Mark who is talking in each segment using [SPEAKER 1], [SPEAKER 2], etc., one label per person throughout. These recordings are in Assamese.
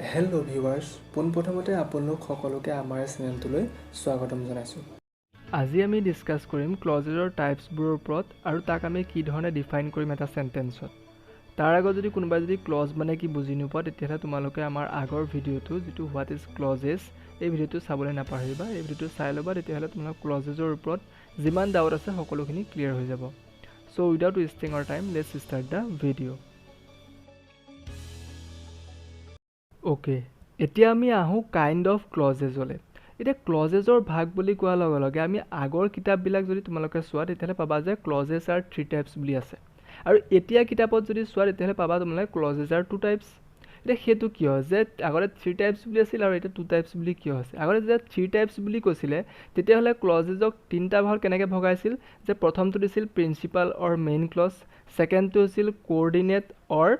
[SPEAKER 1] হেল্ল' ভিউৱাৰ্ছ, পোনপ্ৰথমতে আপোনালোক সকলোকে আমাৰ চেনেলটোলৈ স্বাগতম জনাইছোঁ। আজি আমি ডিছকাছ কৰিম ক্লজেছৰ টাইপছবোৰৰ ওপৰত আৰু তাক আমি কি ধৰণে ডিফাইন কৰিম এটা চেণ্টেন্সত। তাৰ আগত যদি কোনোবাই যদি ক্লজ মানে কি বুজি নোপোৱা, তেতিয়াহ'লে তোমালোকে আমাৰ আগৰ ভিডিঅ'টো, যিটো what is clauses, এই ভিডিঅ'টো চাবলৈ নাপাহৰিবা। এই ভিডিঅ'টো চাই ল'বা, তেতিয়াহ'লে তোমালোক ক্লজেছৰ ওপৰত যিমান ডাউট আছে সকলোখিনি ক্লিয়াৰ হৈ যাব। So without wasting our time, let's start the video. Okay, এতিয়া আমি আহোঁ কাইণ্ড অফ ক্লজেছলৈ। এতিয়া ক্লজেছৰ ভাগ বুলি কোৱাৰ লগে লগে আমি আগৰ কিতাপবিলাক যদি তোমালোকে চোৱা, তেতিয়াহ'লে পাবা যে ক্লজেছ আৰ থ্ৰী টাইপছ বুলি আছে আৰু এতিয়া কিতাপত যদি চোৱা, তেতিয়াহ'লে পাবা তোমালোকে ক্লজেছ আৰ টু টাইপছ। এতিয়া সেইটো কিয় যে আগতে থ্ৰী টাইপছ বুলি আছিল আৰু এতিয়া টু টাইপছ বুলি কিয় হৈছে? আগতে যেতিয়া থ্ৰী টাইপছ বুলি কৈছিলে, তেতিয়াহ'লে ক্লজেছক তিনিটা ভাগত কেনেকৈ ভগাইছিল যে প্ৰথমটো দিছিল প্ৰিন্সিপাল অৰ মেইন ক্লজ, ছেকেণ্ডটো হৈছিল কোঅৰ্ডিনেট অৰ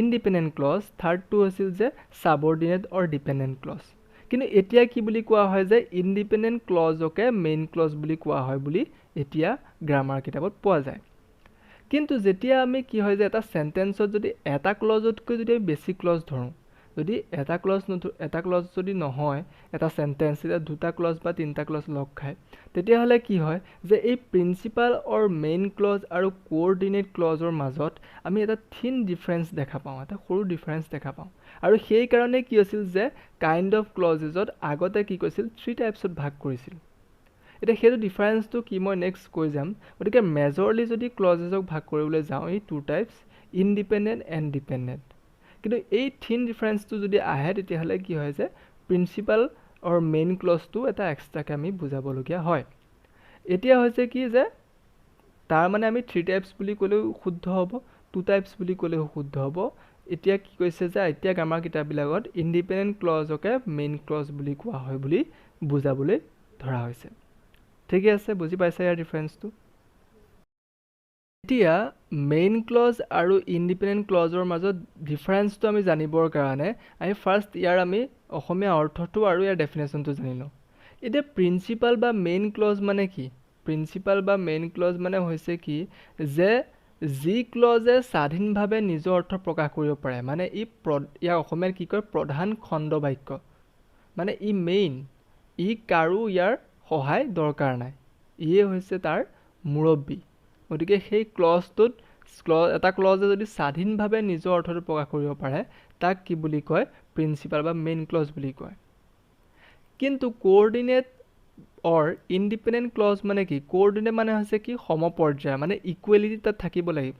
[SPEAKER 1] ইণ্ডিপেণ্ডেণ্ট ক্লজ, থাৰ্ডটো হৈছিল যে ছাবঅৰ্ডিনেট অৰ ডিপেণ্ডেণ্ট ক্লজ। কিন্তু এতিয়া কি বুলি কোৱা হয় যে ইণ্ডিপেণ্ডেণ্ট ক্লজকে মেইন ক্লজ বুলি কোৱা হয় বুলি এতিয়া গ্ৰামাৰ কিতাপত পোৱা যায়। কিন্তু যেতিয়া আমি কি হয় যে এটা চেণ্টেন্সত যদি এটা ক্লজতকৈ যদি আমি বেছি ক্লজ ধৰোঁ, যদি এটা ক্লজ এটা ক্লজ যদি নহয় এটা চেণ্টেন্স, তেতিয়া দুটা ক্লজ বা তিনিটা ক্লজ লগ খায়, তেতিয়াহ'লে কি হয় যে এই প্ৰিন্সিপাল অৰ মেইন ক্লজ আৰু কোঅৰ্ডিনেট ক্লজৰ মাজত আমি এটা থিন ডিফাৰেঞ্চ দেখা পাওঁ, এটা সৰু ডিফাৰেঞ্চ দেখা পাওঁ। আৰু সেইকাৰণে কি হৈছিল যে কাইণ্ড অফ ক্লজেছত আগতে কি কৈছিল, থ্ৰী টাইপছত ভাগ কৰিছিল। এতিয়া সেইটো ডিফাৰেঞ্চটো কি মই নেক্সট কৈ যাম। গতিকে মেজৰলি যদি ক্লজেছক ভাগ কৰিবলৈ যাওঁ, এই two types, independent and dependent. কিন্তু এই থিন ডিফাৰেঞ্চটো যদি আহে, তেতিয়াহ'লে কি হয় যে প্ৰিন্সিপাল অৰ মেইন ক্লজটো এটা এক্সট্ৰাকৈ আমি বুজাবলগীয়া হয়। এতিয়া হৈছে কি যে তাৰ মানে আমি থ্ৰী টাইপছ বুলি ক'লেও শুদ্ধ হ'ব, টু টাইপছ বুলি ক'লেও শুদ্ধ হ'ব। এতিয়া কি কৈছে যে এতিয়া গ্ৰামাৰ কিতাপবিলাকত ইণ্ডিপেণ্ডেণ্ট ক্লজকে মেইন ক্লজ বুলি কোৱা হয় বুলি বুজাবলৈ ধৰা হৈছে। ঠিকে আছে, বুজি পাইছা ইয়াৰ ডিফাৰেঞ্চটো? এতিয়া মেইন ক্লজ আৰু ইণ্ডিপেণ্ডেণ্ট ক্লজৰ মাজত ডিফাৰেঞ্চটো আমি জানিবৰ কাৰণে আমি ফাৰ্ষ্ট ইয়াৰ আমি অসমীয়া অৰ্থটো আৰু ইয়াৰ ডেফিনেশ্যনটো জানি লওঁ। এতিয়া প্ৰিন্সিপাল বা মেইন ক্লজ মানে কি? প্ৰিন্সিপাল বা মেইন ক্লজ মানে হৈছে কি যে যি ক্লজে স্বাধীনভাৱে নিজৰ অৰ্থ প্ৰকাশ কৰিব পাৰে, মানে ই ইয়াক অসমীয়াত কি কয়, প্ৰধান খণ্ড বাক্য, মানে ই মেইন, ই কাৰো ইয়াৰ সহায় দৰকাৰ নাই, ইয়ে হৈছে তাৰ মুৰব্বী। গতিকে সেই ক্লজটোত এটা ক্লজে যদি স্বাধীনভাৱে নিজৰ অৰ্থটো প্ৰকাশ কৰিব পাৰে, তাক কি বুলি কয়? প্ৰিন্সিপাল বা মেইন ক্লজ বুলি কয়। কিন্তু কোঅৰ্ডিনেট অৰ ইণ্ডিপেণ্ডেণ্ট ক্লজ মানে কি? কোঅৰ্ডিনেট মানে হৈছে কি সমপৰ্যায়, মানে ইকুৱেলিটি তাত থাকিব লাগিব,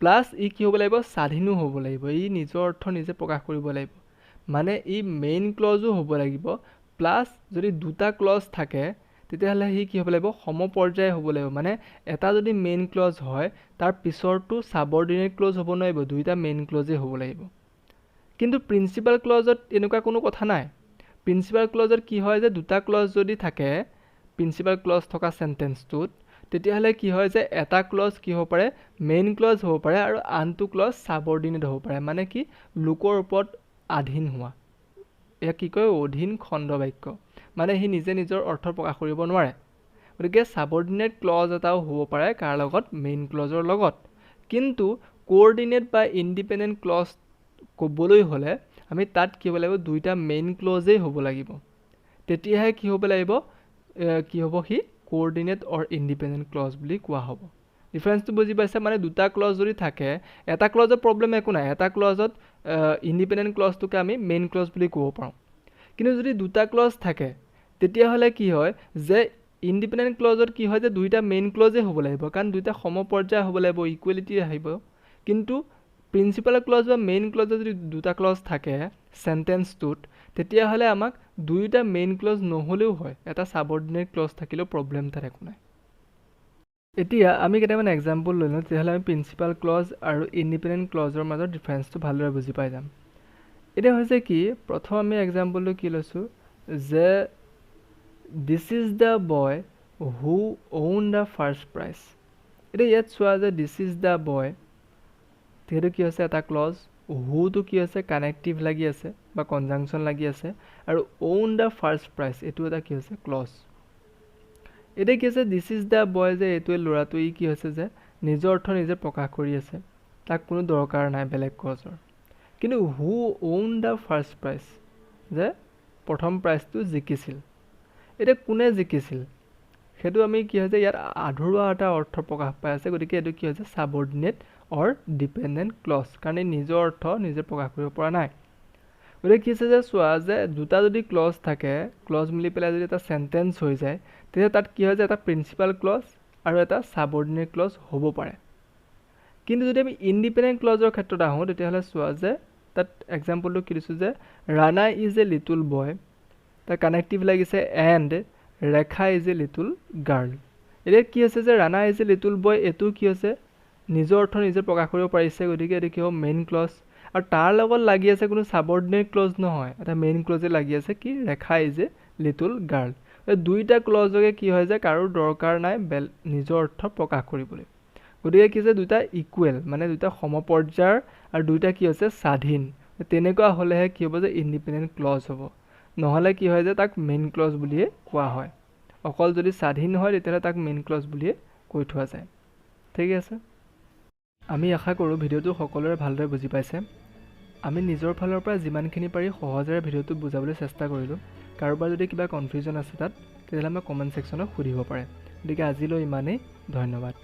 [SPEAKER 1] প্লাছ ই কি হ'ব লাগিব, স্বাধীনো হ'ব লাগিব, ই নিজৰ অৰ্থ নিজে প্ৰকাশ কৰিব লাগিব, মানে ই মেইন ক্লজো হ'ব লাগিব, প্লাছ যদি দুটা ক্লজ থাকে তেতিয়াহ'লে সি কি হ'ব লাগিব, সমপৰ্যায় হ'ব লাগিব। মানে এটা যদি মেইন ক্লজ হয়, তাৰ পিছৰটো ছাবঅৰ্ডিনেট ক্লজ হ'ব নোৱাৰিব, দুইটা মেইন ক্লজেই হ'ব লাগিব। কিন্তু প্ৰিন্সিপাল ক্লজত এনেকুৱা কোনো কথা নাই। প্ৰিন্সিপাল ক্লজত কি হয় যে দুটা ক্লজ যদি থাকে প্ৰিন্সিপাল ক্লজ থকা চেণ্টেন্সটোত, তেতিয়াহ'লে কি হয় যে এটা ক্লজ কি হ'ব পাৰে, মেইন ক্লজ হ'ব পাৰে আৰু আনটো ক্লজ ছাবঅৰ্ডিনেট হ'ব পাৰে, মানে কি লোকৰ ওপৰত আধীন হোৱা, ইয়াক কি কয়, অধীন খণ্ড বাক্য, মানে সি নিজে নিজৰ অৰ্থ প্ৰকাশ কৰিব নোৱাৰে। গতিকে ছাবঅৰ্ডিনেট ক্লজ এটাও হ'ব পাৰে কাৰ লগত, মেইন ক্লজৰ লগত। কিন্তু কোঅৰ্ডিনেট বা ইণ্ডিপেণ্ডেণ্ট ক্লজ ক'বলৈ হ'লে আমি তাত কি হ'ব লাগিব, দুইটা মেইন ক্লজেই হ'ব লাগিব, তেতিয়াহে কি হ'ব লাগিব, কি হ'ব সি কোঅৰ্ডিনেট অৰ ইণ্ডিপেণ্ডেণ্ট ক্লজ বুলি কোৱা হ'ব। ডিফাৰেঞ্চটো বুজি পাইছে? মানে দুটা ক্লজ যদি থাকে, এটা ক্লজত প্ৰব্লেম একো নাই, এটা ক্লজত ইণ্ডিপেণ্ডেণ্ট ক্লজটোকে আমি মেইন ক্লজ বুলি ক'ব পাৰোঁ। কিন্তু যদি দুটা ক্লজ থাকে, তেতিয়াহ'লে কি হয় যে ইণ্ডিপেণ্ডেণ্ট ক্লজত কি হয় যে দুইটা মেইন ক্লজেই হ'ব লাগিব, কাৰণ দুইটা সমপৰ্যায় হ'ব লাগিব, ইকুৱেলিটি আহিব। কিন্তু প্ৰিন্সিপাল ক্লজ বা মেইন ক্লজত যদি দুটা ক্লজ থাকে চেণ্টেন্সটোত, তেতিয়াহ'লে আমাক দুয়োটা মেইন ক্লজ নহ'লেও হয়, এটা ছাবঅৰ্ডিনেট ক্লজ থাকিলেও প্ৰব্লেম তাত একো নাই। এতিয়া আমি কেইটামান এক্সাম্পল লৈ লওঁ, তেতিয়াহ'লে আমি প্ৰিন্সিপাল ক্লজ আৰু ইণ্ডিপেণ্ডেণ্ট ক্লজৰ মাজত ডিফাৰেঞ্চটো ভালদৰে বুজি পাই যাম। এতিয়া হৈছে কি, প্ৰথম আমি এক্সাম্পলটো কি লৈছোঁ যে this is the boy who won the first prize. এতিয়া ইয়াত চোৱা যে this is the boy, সেইটো কি হৈছে এটা ক্লজ, হুটো কি হৈছে কানেক্টিভ লাগি আছে বা কনজাংচন লাগি আছে, আৰু অ'ন the first prize এইটো এটা কি হৈছে ক্লজ। এতিয়া কি হৈছে this is the boy, যে এইটোৱে ল'ৰাটো, ই কি হৈছে যে নিজৰ অৰ্থ নিজে প্ৰকাশ কৰি আছে, তাক কোনো দৰকাৰ নাই বেলেগ ক্লজৰ। কিন্তু who won the first prize, যে প্ৰথম প্ৰাইজটো জিকিছিল, এতিয়া কোনে জিকিছিল সেইটো আমি কি হৈছে ইয়াত আধৰুৱা এটা অৰ্থ প্ৰকাশ পাই আছে। গতিকে এইটো কি হৈছে ছাবঅৰ্ডিনেট অৰ ডিপেণ্ডেণ্ট ক্লজ, কাৰণ এই নিজৰ অৰ্থ নিজে প্ৰকাশ কৰিব পৰা নাই। গতিকে কি হৈছে যে চোৱা যে দুটা যদি ক্লজ থাকে, ক্লজ মিলি পেলাই যদি এটা চেণ্টেঞ্চ হৈ যায়, তেতিয়া তাত কি হয় যে এটা প্ৰিন্সিপাল ক্লজ আৰু এটা ছাবঅৰ্ডিনেট ক্লজ হ'ব পাৰে। কিন্তু যদি আমি ইণ্ডিপেণ্ডেণ্ট ক্লজৰ ক্ষেত্ৰত আহোঁ, তেতিয়াহ'লে চোৱা যে তাত এক্সাম্পলটো কি দিছোঁ যে Rana is a little boy, তাৰ কানেক্টিভ লাগিছে and Rekha is a little girl. এতিয়া কি হৈছে যে Rana is a little boy, এইটো কি হৈছে নিজৰ অৰ্থ নিজে প্ৰকাশ কৰিব পাৰিছে, গতিকে এইটো কি হ'ব মেইন ক্লজ। আৰু তাৰ লগত লাগি আছে কোনো ছাবঅৰ্ডিনেট ক্লজ নহয়, এটা মেইন ক্লজে লাগি আছে কি Rekha is a little girl. এই দুইটা ক্লজকে কি হয় যে কাৰো দৰকাৰ নাই নিজৰ অৰ্থ প্ৰকাশ কৰিবলৈ। গতিকে কি হৈছে দুটা ইকুৱেল, মানে দুটা সমপৰ্যায়ৰ আৰু দুইটা কি হৈছে স্বাধীন। তেনেকুৱা হ'লেহে কি হ'ব যে ইণ্ডিপেণ্ডেণ্ট ক্লজ হ'ব, নহ'লে কি হয় যে তাক মেইন ক্লজ বুলিয়ে কোৱা হয়। অকল যদি স্বাধীন হয় তেতিয়াহ'লে তাক মেইন ক্লজ বুলিয়ে কৈ থোৱা যায়। ঠিক আছে, আমি আশা কৰোঁ ভিডিঅ'টো সকলোৰে ভালদৰে বুজি পাইছে। আমি নিজৰ ফালৰ পৰা যিমানখিনি পাৰি সহজেৰে ভিডিঅ'টো বুজাবলৈ চেষ্টা কৰিলোঁ। কাৰোবাৰ যদি কিবা কনফিউজন আছে তাত, তেতিয়াহ'লে আমাক কমেণ্ট ছেকশ্যনত সুধিব পাৰে। গতিকে আজিলৈ ইমানেই, ধন্যবাদ।